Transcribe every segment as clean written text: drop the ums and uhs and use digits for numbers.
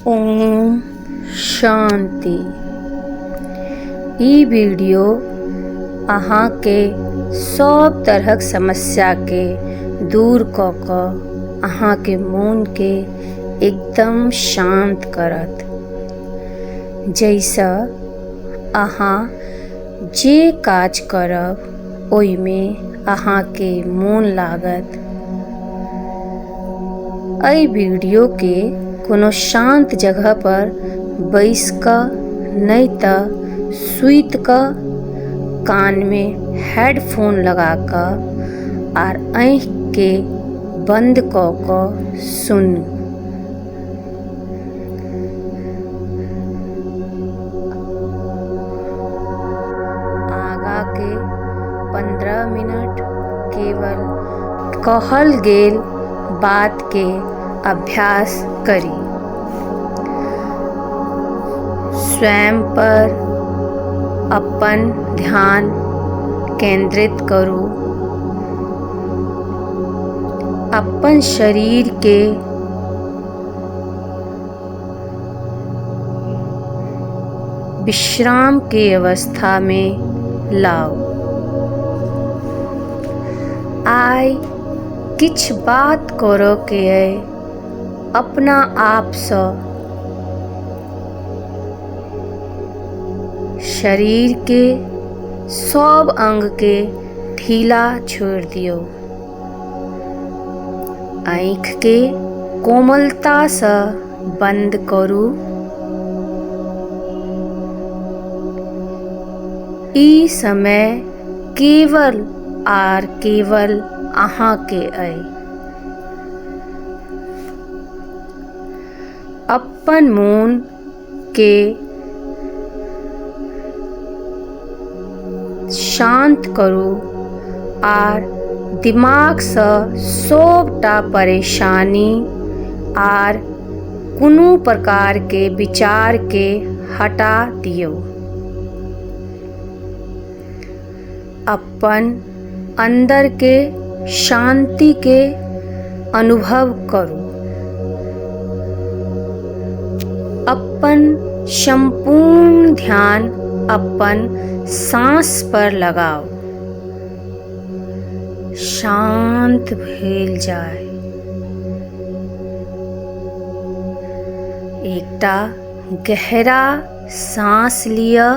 ओम शांति। ई video अहाँके सब तरहक समस्याके दूर कऽ कऽ अहाँके मोनके एकदम शान्त करत, जाहिसँ अहाँ जे काज करब ओहिमे अहाँके मोन लागत। एहि वीडियोके कोनो शान्त जगह पर बैसि कऽ नहि तऽ सुति कऽ कानमे हेडफोन लगा कऽ आर आँखिके बन्द कऽ कऽ सुनू। आगाँके 15 मिनट केवल कहल गेल बातके अभ्यास करी। स्वयं पर अपन ध्यान केंद्रित करू। अपन शरीरके विश्राम के अवस्था में लाउ। आइ किछु बात करऽ के अइ अपना आपसँ। शरीर के सब अंग के ढीला छोड़ि दियौ। आँखिके कोमलतासँ बन्द करू। ई समय केवल आर केवल अहाँके अइ। अपन मोनके शान्त करू आर दिमागसँ सभटा परेशानी आर कोनो प्रकारके विचारके हटा दियौ। अपन अन्दरके शान्तिके अनुभव करू। अपन सम्पूर्ण ध्यान अपन साँस पर लगाउ। शान्त भेल जाय। एकटा गहरा साँस लिअ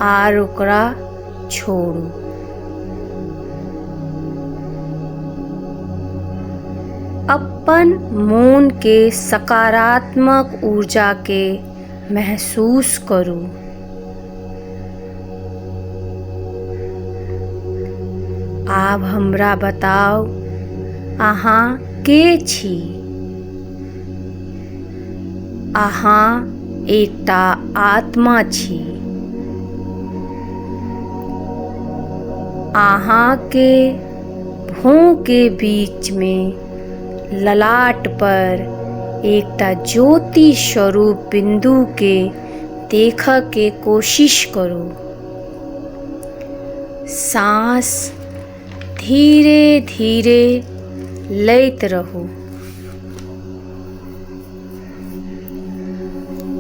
आर ओकरा छोड़ू। अपन मोनके सकारात्मक ऊर्जाके महसूस करू। आब हमरा बताउ, अहाँ के छी? अहाँ एकटा आत्मा छी। अहाँके भौंहके बीचमे ललाट पर एकटा ज्योति स्वरूप बिन्दुके देखऽके कोशिश करू। साँस धीरे धीरे लैत रहू।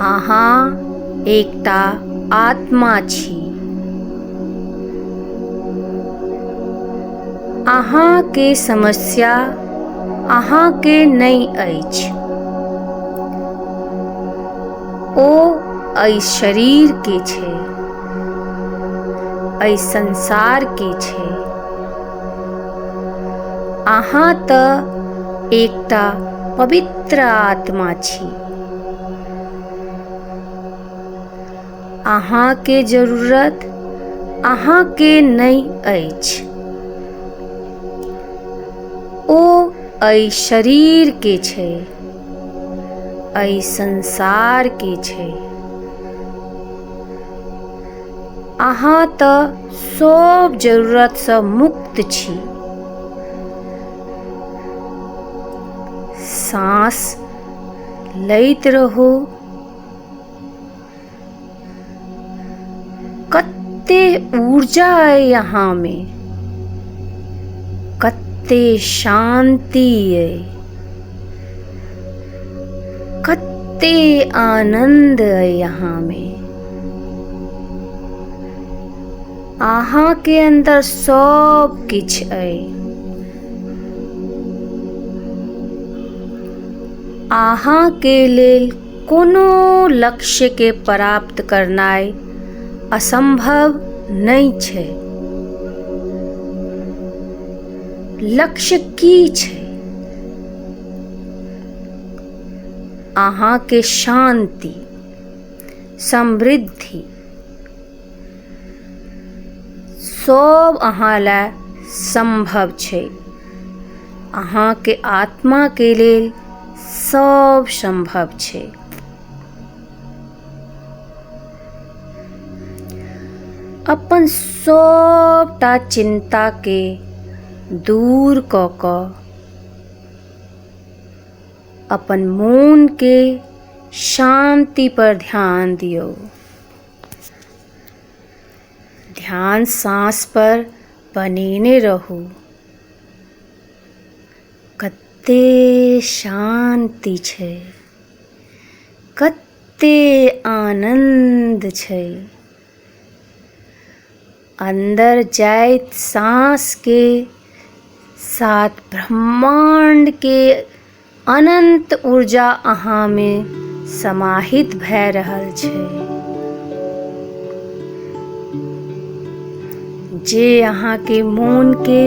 अहाँ एकटा आत्मा छी। अहाँके समस्या अहाँके नहि अछि, ओ एहि शरीरके छै, एहि संसारके छै। अहाँ तऽ एकटा पवित्र आत्मा छी। अहाँके जरूरत अहाँके नहि अछि, ओ एहि शरीरके छै, एहि संसारके छै। अहाँ तऽ सब जरूरतसँ मुक्त छी। साँस लैत रहू। कते ऊर्जा अइ अहाँमे, कते शान्ति अइ। कते आनन्द अइ अहाँमे। अहाँके अन्दर सब किछु अइ। अहाँके लेल कोनो लक्ष्यके प्राप्त करनाइ असम्भव नहि छै। लक्ष्य की छै? अहाँके शान्ति, समृद्धि सब अहाँ लए सम्भव छै। अहाँके आत्माके लेल सब सम्भव छै। अपन सबटा चिन्ताके दूर कऽ कऽ अपन मोनके शान्ति पर ध्यान दियौ। ध्यान साँस पर बनेने रहू। कते शान्ति छै, कते आनन्द छै। अन्दर जाइत साँसके साथ ब्रह्माण्डके अनन्त ऊर्जा अहाँमे समाहित भए रहल छै, जे अहाँके मोनके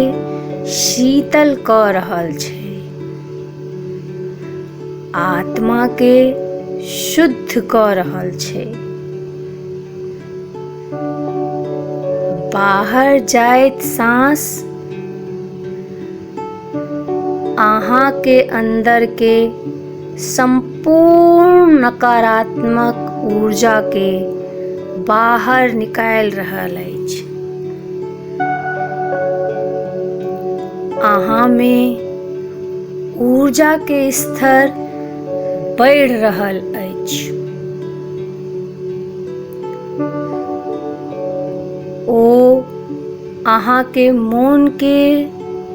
शीतल कऽ रहल छै, आत्माके शुद्ध कऽ रहल छै। बाहर जाइत साँस अहाँके अन्दरके सम्पूर्ण नकारात्मक ऊर्जाके बाहर निकालि रहल अछि। अहाँमे ऊर्जाके स्तर बढ़ि रहल अछि। ओ अहाँके मोनके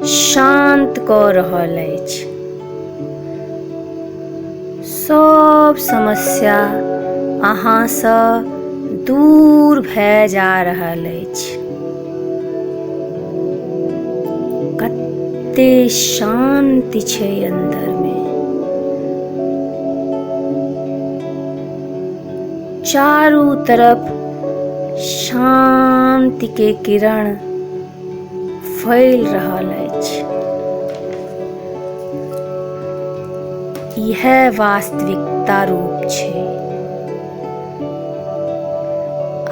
शान्त कऽ रहल अछि। सब समस्या अहाँसँ दूर भए जा रहल अछि। कते शान्ति छै अन्दरमे। चारू तरफ शान्तिके किरण फैल रहल अछि। इएह वास्तविकता रूप छै।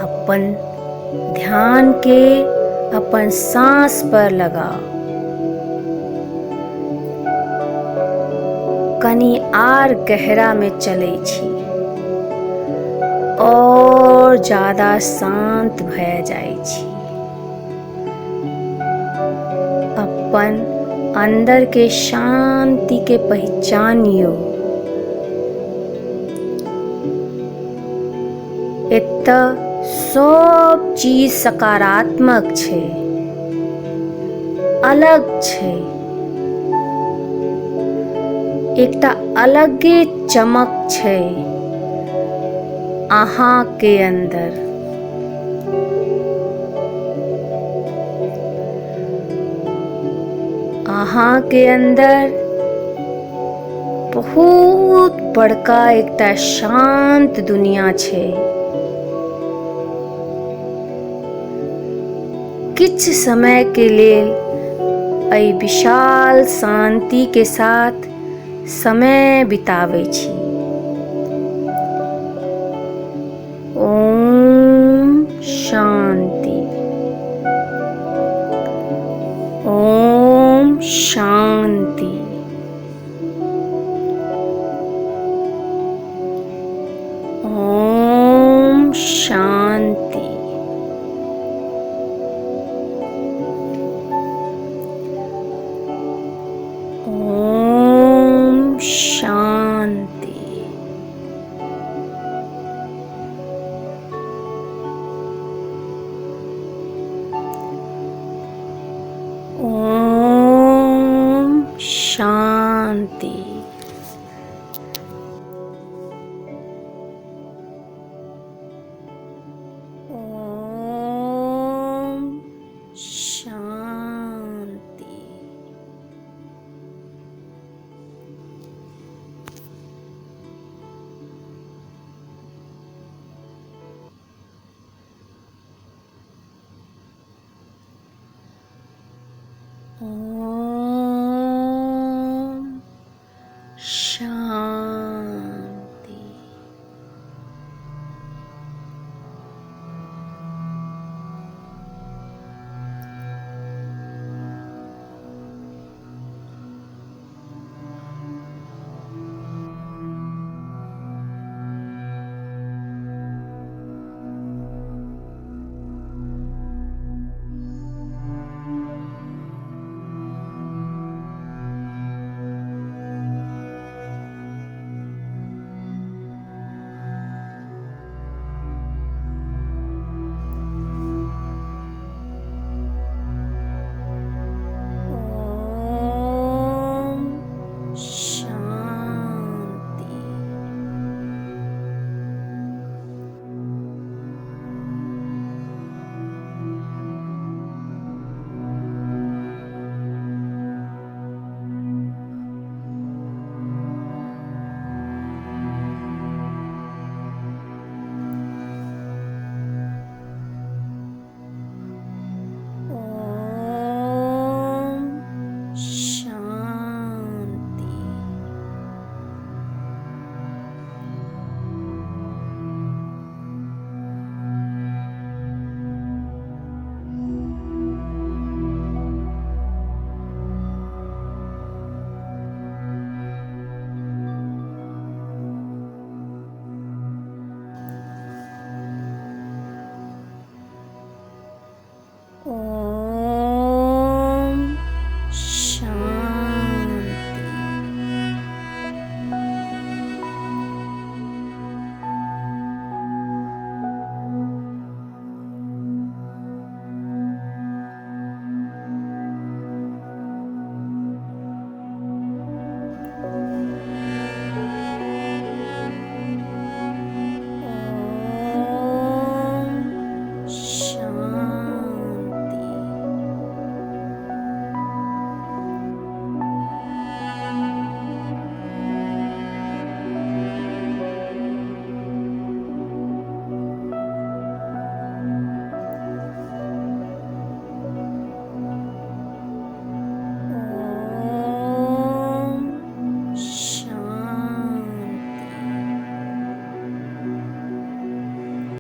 अपन ध्यानके अपन साँस पर लगाउ। कनि आर गहरामे चलै छी और ज्यादा शान्त भए जाइ छी। अपन अन्दरके शान्तिके पहिचानियौ। एतऽ सब चीज सकारात्मक छै, अलग छै, एकटा अलगे चमक छै अहाँके अन्दर। अहाँके अन्दर बहुत बड़का एकटा शान्त दुनिया छै। किछु समयके लेल एहि विशाल शान्तिके साथ समय बिताबै छी। ओम शान्ति, ओम शान्ति, ओम शान्ति। ओम शान्ति। ओम शान्ति।